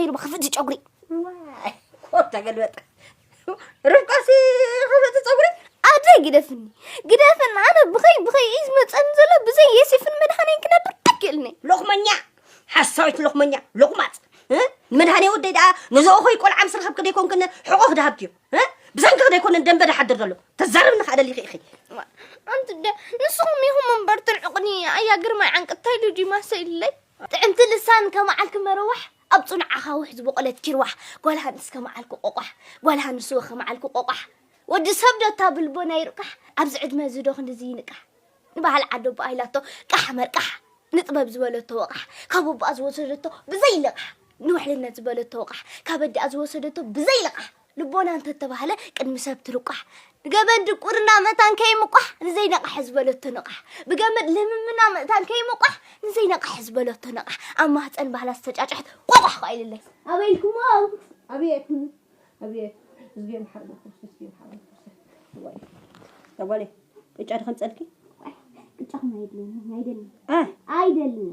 ኢሉ ብኽፍቲ ጨጉሪ። ዋይ፣ ኮታ ገልበጠ። ርብቃሲ ኽፍቲ ጸጉሪ? ኣደ ግደፍኒ፣ ግደፍኒ። ኣነ ብኸይ፣ ብኸይ እዩ ዝመጸኒ ዘሎ፣ ብዘይ የሲፍን መድሃኔን ክነብር ኣይክእልኒ። ሎኽመኛ፣ ሓሳዊት ሎኽመኛ፣ ሎቕማጽ። እ? ንመድሃኔ ወደይ ደኣ፣ ነዞ ኾይ ቆልዓ ምስ ረኸብክ ደይኮንክን ሕቖ ክድሃብክዮ። እ? ብሰንኪ ክደይኮነ ደንበ ድሓድር ዘሎ። ተዛረብኒ ከኣ ደሊኺ ኢኺ። ኣንቲ ደ-፣ ንስኹም ኢኹም እምበር ትንዕቑኒ። ኣያ ግርማይ ዓንቅታይ ኢሉ ዲማሰ ኢሉለይ። ጥዕምቲ ልሳን ከመዓልኪ መረዋሕ ኣብ ጽኑዕ ኣኻውሕ ዝበቖለት ኪርዋሕ። ጓል ሃንስ ከመዓልኪ ቆቋሕ፣ ጓል ሃንስ ወ ከመዓልኪ ቆቋሕ። ወዲ ሰብ ዶ እታ ብልቦና ይርቃሕ፣ ኣብዚ ዕድመ እዚ ዶ ክንድዚ ይንቃሕ? ንባህል ዓዶ ብኣይላቶ ቃሕ መርቃሕ፣ ንጥበብ ዝበለቶ ወቓሕ፣ ካብ ኣቦኣ ዝወሰደቶ ብዘይ ልቓሕ፣ ንውሕልነት ዝበለቶ ወቓሕ፣ ካብ ኣዲኣ ዝወሰደቶ ብዘይ ልቓሕ፣ ልቦና እንተተባህለ ቅድሚ ሰብ ትልቋሕ፣ ንገመድ ድቁርና ምእታን ከይምቋሕ፣ ንዘይነቓሕ ዝበለቶ ንቓሕ፣ ብገመድ ልምምና ምእታን ከይምቋሕ፣ ንዘይነቓሕ ዝበለቶ ንቓሕ፣ ኣብ ማህፀን ባህላ ዝተጫጭሐት ቆቋሕ ኳ ኢልለይ። ኣበይ ኢልኩሞ? ኣቤት፣ ኣቤት፣ እዝጌ መሓሪ ክርስቶስ፣ እዝጌ መሓሪ ክርስቶስ። ወይ፣ ጓለይ፣ ቅጫ ድኸምፀልኪ? ቅጫኹም ኣይድልን፣ ኣይደልን። እ? ኣይደልን።